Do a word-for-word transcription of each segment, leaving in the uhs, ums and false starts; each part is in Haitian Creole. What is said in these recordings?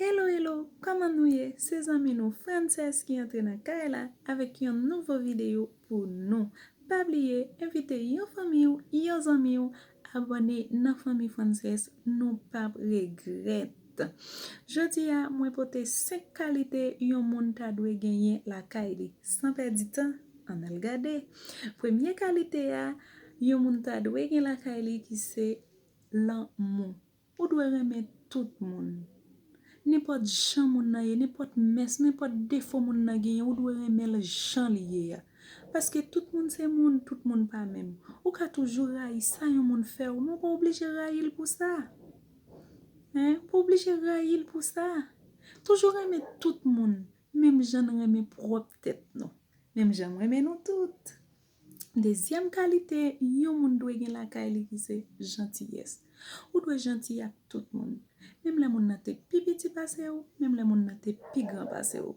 Hello, hello, kòman nou ye? Se zanmi nou Frances ki antre nan kay la avèk yon nouvo videyo pou nou. Pa bliye, envite yon fanmi w, yon zanmi w, abòne nan fanmi Frances, nou p ap regrèt. Jodi a, mwen pote senk kalite yon moun ta dwe genyen lakay li. San pèdi tan, ann al gade. Premye kalite a, yon moun ta dwe gen lakay li ki se lanmou. Ou dwe renmen tout moun. Nenpòt jan moun nan ye, nenpòt mès, nenpòt defo moun nan genyen, ou dwe renmen l jan li ye a. Paske tout moun se moun, tout moun pa menm. Ou ka toujou rayi sa yon moun fè w, men ou pa oblije rayi l pou sa. Hein? Ou pa oblije rayi l pou sa. Toujou renmen tout moun, menm jan n renmen pwòp tèt nou. Menm jan m renmen nou tout. Dezyèm kalite yon moun dwe gen lakay li ki se jantiyès. Ou dwe janti ak tout moun. Menm lè moun nan te pi piti pase w, menm lè moun nan te pi gran pase w.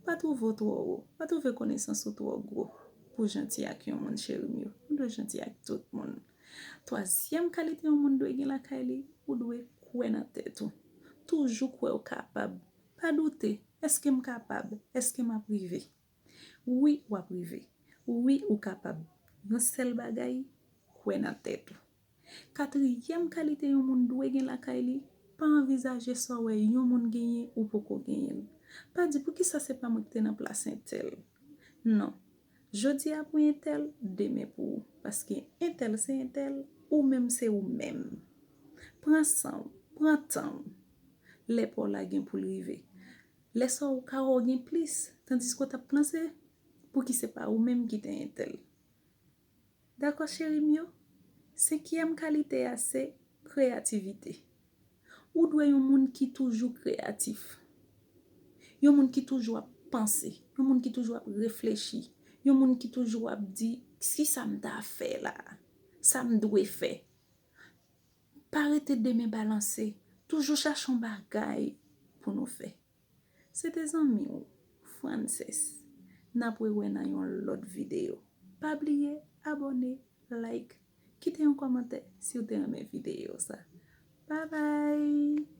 Pa twouve w twò wo, pa twouve konesans ou twò gwo pou janti ak yon moun, cheri m yo. Ou dwe janti ak tout moun. Twazyèm kalite yon moun dwe gen lakay li, ou dwe kwè nan tèt ou. Toujou kwè w kapab. Pa doute, èske m kapab? Èske m ap rive? Wi, w ap rive. Wi, ou kapab. Yon sèl bagay, kwè nan tèt ou. Katriyèm kalite yon moun dwe gen lakay li, pa anvizaje sa w wè yon moun genyen ou poko genyen l. Pa di, "Poukisa se pa mwen ki te nan plas entèl?" Non. Jodi a pou entèl, demen pou ou. Paske entèl se entèl, ou menm se ou menm. Pran san w, pran tan w. Lè pa w la gen pou l rive. Lè sa w ka wè w gen plis, tandiske w t ap panse, pouki se pa ou menm ki te entèl. Dakò, cheri m yo? Senkyèm kalite a se kreyativite. Ou dwe yon moun ki toujou kreyatif. Yon moun ki toujou ap panse. Yon moun ki toujou ap reflechi. Yon moun ki toujou ap di, "Kisa m ta fè la? Sa m dwe fè?" Pa rete de men balanse. Toujou chache yon bagay pou nou fè. Se te zanmi w, Frances. N ap rewè nan yon lòt videyo. Pa bliye abòne, like, kite yon kòmantè si w te renmen videyo sa. Babay!